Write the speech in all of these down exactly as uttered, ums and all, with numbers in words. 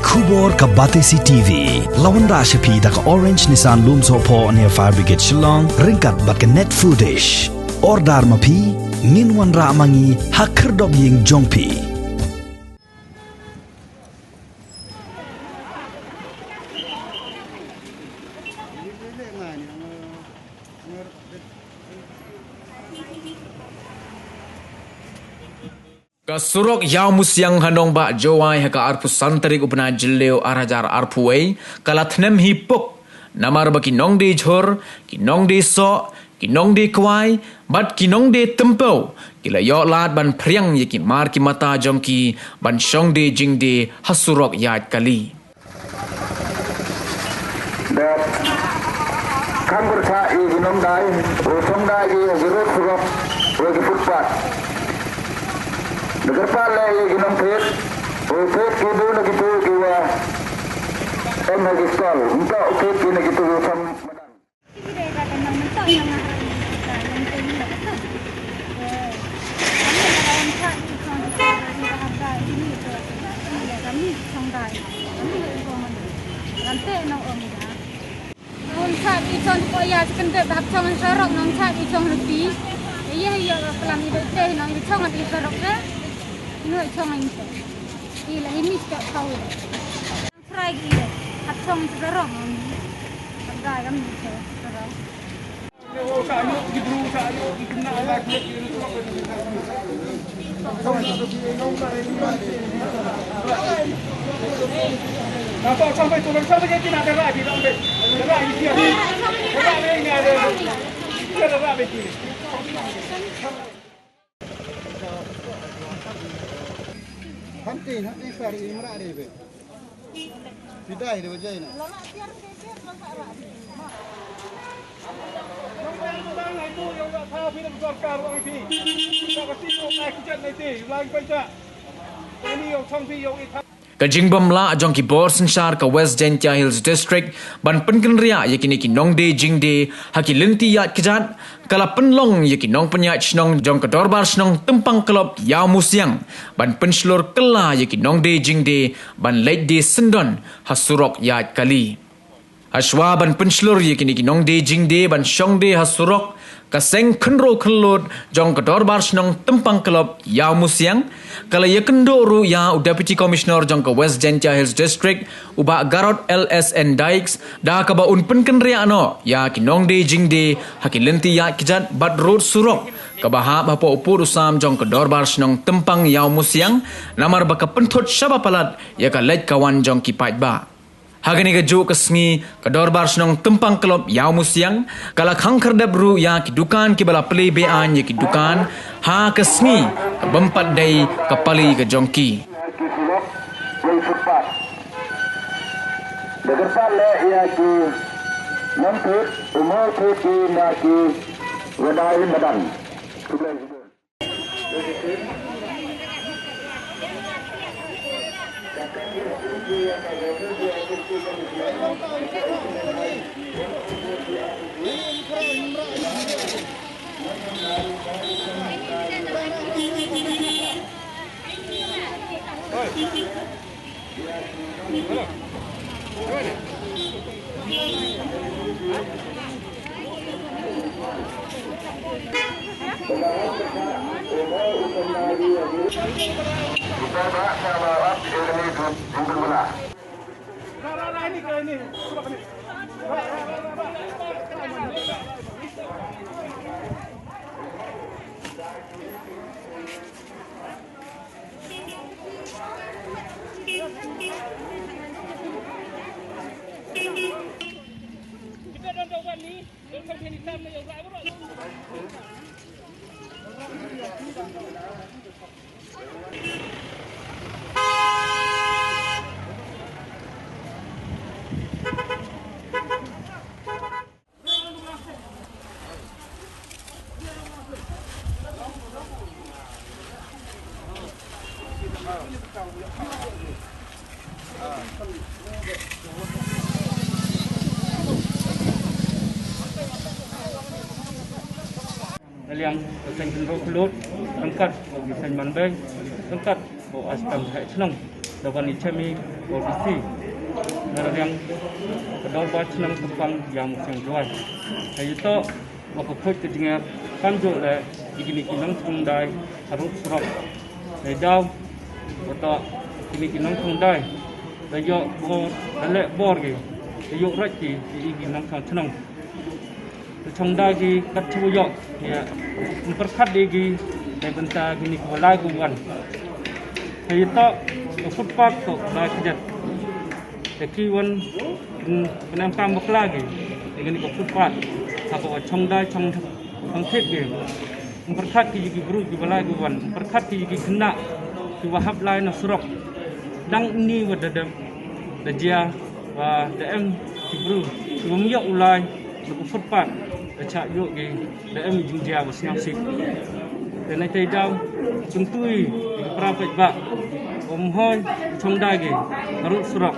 Khubor ka Batesi T V la wanrah sha phi da ka Orange Nissan Lumsohphoh near Fire Brigade Shillong, ryngkat bad ka Net Foodish. Order ma phi, ngin wanrah ma ngi ha khyrdop ïing jong phi. Ka surok Ïawmusiang ha Nongbah Jowai ha ka arphew san tarik u bnai Jylliew ar hajar arphew wei ka la thnem hi puk, namar ba ki nongdie jhur, ki nongdie soh, ki nongdie kwai bad ki nongdie tympew ki la ïoh lad ban phriang ïa ki mar ki mata jong ki ban shong die jingdie ha surok ïaid kali. Dep kham byrsa ïa ki nongdie, u shong die ki ïa ki rud surok, ïa ki footpath. Da kyrpad leh ïa ki nongthied, u thied ki duna ki tu ki wa em ha ki stall. Ym toh u thied ki na ki tu u shong madan. Nong sat i chong ko ya, second dep hap chong sarok, nong sat i chong rupi. Iya, iya, pelam i dek teh, nong i chong i sarok deh. Ino i chong i dek. I la i mis ka kau. Fry ki dek. Hap chong i sarok. Hap dai kam i sarok. Hunting, hunting sar i mra re be. Pidai de bajai na. Ka jingbym lah jong ki bor synshar ka West Jaintia Hills District ban pynkynriah ïa kine ki nongdie jingdie ha ki lynti ïaid kjat ka la pynlong ïa ki nongpynïaid shnong jong ka Dorbar Shnong Tympang Club Ïawmusiang ban pynshlur kylla ïa ki nongdie jingdie ban leit die syndon ha surok ïaid kali. Hashwa ban pynshlur ïa kine ki nongdie jingdie ban shong die ha surok, ka seng khynroo khyllood jong ka Dorbar Shnong Tympang Club Ïawmusiang ka la ïakynduh ruh ïa u Deputy Commissioner jong ka West Jaintia Hills District, u Bah Garod L S N Dykes, da kaba un pynkynriah noh ïa ki nongdie jingdie ha ki lynti ïaid kjat bad rud surok kaba hap hapoh u pud u sam jong ka Dorbar Shnong Tympang Ïawmusiang, namar ba ka pynthut shaba palat ïa ka leit ka wan jong ki paidbah. Ha kane kajuh ka sngi ka Dorbar Shnong Tympang Club Ïawmusiang ka la khang khyrdep ruh ïa ki dukan kiba la plie be-aiñ ïa ki dukan ha ka sngi ka bym pat dei ka pali ka jong ki. Da kyrpad leh ïa ki nongthied, u mo thied ki na ki wa dai madan. Naliang ka seng khynroo khyllood, ryngkat bad ka seng manbei, ryngkat bad u Astam Saheb Shnong. Da wan i chami o bisi na riang ka dor ba chnong Sampang ïa Musiang Jowai. Ka ito wa ka khoj ka jngar kam jok le i kini ki nong Chongdai harut surok. Dai daw wa to kini ki nong Chongdai da yok bor da lek bor ki da yok raj ki i ki nong Chong Chnong. Chongdai ki kat chu yok ya. Pyrkhat de ki dai bynta kini ki walai ku wan. Hei to footpath to la ki jat. Te ki wan pynam kam bakla ki. Kini ki footpath ha ko Chongdai Chong Chong thik ki. Pyrkhat ki ki bru ki walai ku wan. Pyrkhat ki ki kena ki wahap lai na surok. Dang ni wa dadam da jia wa da em ki bru ki wa miok ulai. Luk footpath da chak ïoh ki da em jingjia ba sngewsih. Te nai tei daw kyntu i ki para paidbah, um hoi Chongdai ki harut surok.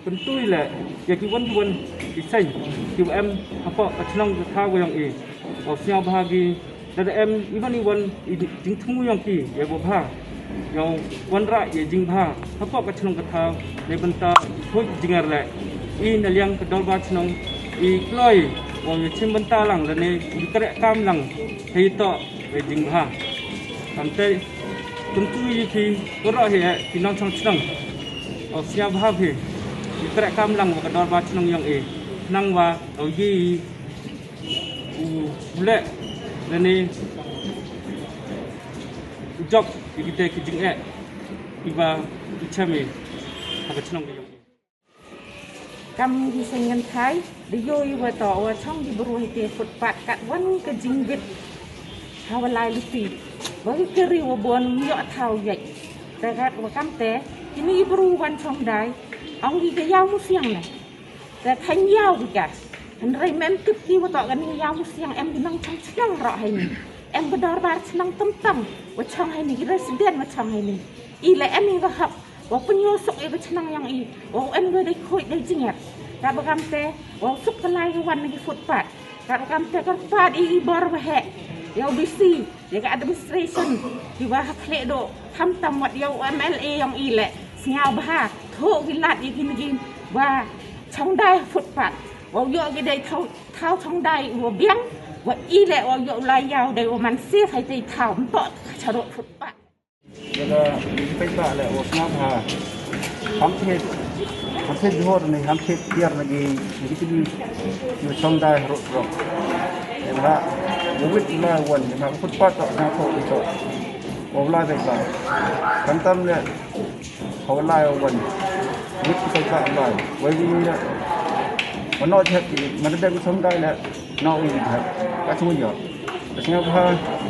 Kyntu i le ïa ki wan ki wan ki seng ki wa em hapoh ka chnong ka thaw ka yong i. Ba sngewbha ki da da em i wan i wan i jingthmu yong ki ïa ba bha. Ïa wanrah ïa jingbha hapoh ka chnong ka thaw. Dei bynta i khuid jngar le i na liang ka dorbar chnong i kloi wa ïa chim bynta lang lane i treh kam lang hei to ïa jingbha. Kamte kyntu i phi koro hi ki nong chong chnong. O sia bha phi i treh kam lang wa ka dorbar chnong yong i nang wa o yi u leh lane u jok i kite ki jingeh iba i chame ha ka chnong ka yong i. Kam ki seng ngan thai da yo i wa to wa chong ki bru hi te footpath kat wan ka jingbit ha wa lai luti wa ki kari wa bon ïoh thaw yai. Te kat wa kam te kini i bru wan Chongdai ong ki ka yaw Musiang ne. Te thaiñ yaw ki ka. Hynrei mem tip ki wa to kani yaw Musiang em ki nong chong chnong roh hai ni. Em ka dorbar chnong tam tam wa chong hai ni, ki resident wa chong hai ni. I la em i wa hap wa pynyo suk i wa chnong yong i wa em wa dei khuid dei jingep. Ka ba kam te wa suk ka lai ka wan na ki footpath. Ka ba kam te kyrpad i i bor wa heh ya u B C ya ka administration ki wa ha khleh do tham tam wat ya u M L A yong i le sngewbha thoh ki lad i ki ni ki wa Chongdai footpath wa u yoh ki dei thaw thaw Chongdai wa biang wa i le wa u yoh lai yaw dei wa man sif hai dei thaw mtok charot footpath. Jala peit ba le wa sngewbha ham thit ham thit jhor ni ham thit tiar na gi ni ki ni wa Chongdai rot rot. Em ha wa wit la wan em ha footpath to na ko to wa la peit ba. Kan tam le ha wa lai wa wan. Wit ki peit ba lai wa wi ni la. Wa no jhat ki ma da dang Chongdai le no wi jhat ka chung yo. Ka sngewbha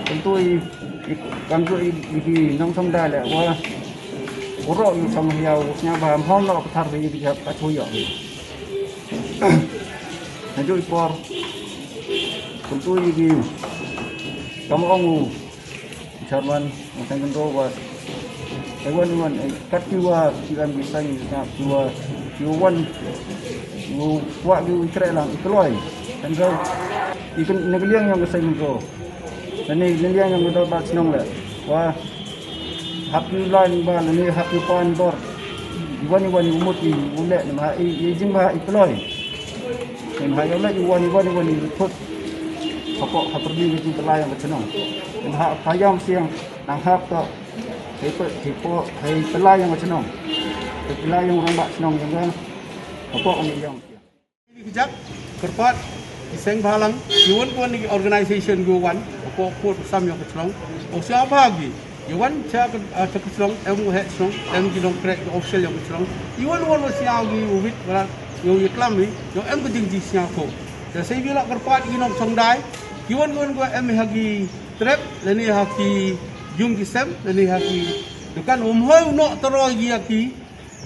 kyntu i kam ju i ki nong Chongdai le wa uro i chong hiaw sngewbha mhom no pathar ri i ka ka chu yo. Na ju i por kyntu i ki kam ong u chairman u seng kyntu wa. Ai wan wan ai kat ki wa ki wan ki seng ki wa ki wan. Wa ki u kre lang i kloi. Kan rau i kan ne liang yang seng kyntu. Lane liliang yang dor ba chnong le wa hap yu lain ba lane hap yu pan dor. Iwan iwan i umut i ule ne ma i jing ba i kloi. Ne ma i ule iwan iwan iwan i put. Hapo hapur ni jing pelai yang chnong. Ne ha payam siang nang hap to. Hei pe hei po hei pelai yang chnong. Hei pelai yang orang ba chnong yang hapo ni yang. Ki jak kyrpad ki seng bhalang ki wan ki wan ki organization ki wan ko ko sam yong ka chnong. O sia bha ki ki wan cha ka cha ka chnong em he chnong em ki nong krek ki official yong ka chnong. Ki wan wan sia ki wit bra yo ye klam ni yo em ka ding ji sia ko. Ya sei bi la kyrpad ki nong Chongdai ki wan wan ko em ha ki trep lani ha ki yung ki sem lani ha ki dukan um hoi no taro ya ki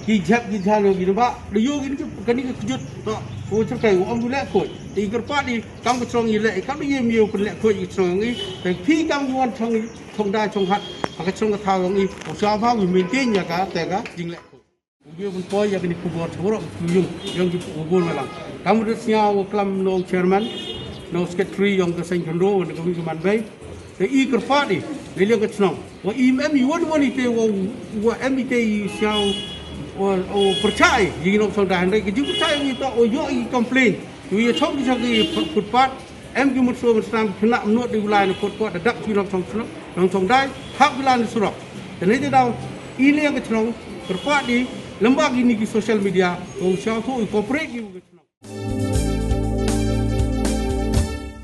ki jep ki jalo ki ba de yo ki ka ni ka kjut no ko chur kai ong du le ko ti kyrpad ni kam ka chnong i le kam ye mi ko le ko i chnong i te phi kam wan chong i chong da chong hat ka chnong ka thaw ong i ko sa ba wi maintain ya ka te ka jing le ko. Yo pun poi ya ka ni ku bor choro ku yung yung ki ku bor malang kam de sia wo klam no chairman no secretary yong ka seng khandro ne ka wi ka man bai. Te i kyrpad i ne liang ka chnong wa i em i wan wan i te wa wa em i te i siaw O, o pyrchah ïa ki nongshong dai, hynrei ki jingpyrchah ïa ngi to, o ïoh ki complain. Ïa, ïa shong ki sha ki footpath, em ki mynsaw mynsnam, khynnah mynnud da u lai na footpath, da dak ki nongshong, nongshong dai, hap ki lai na surok. Te ne te daw, i liang ka shnong, kyrpad ïa, lyngba kine ki social media, o sha to i cooperate ïa ka shnong.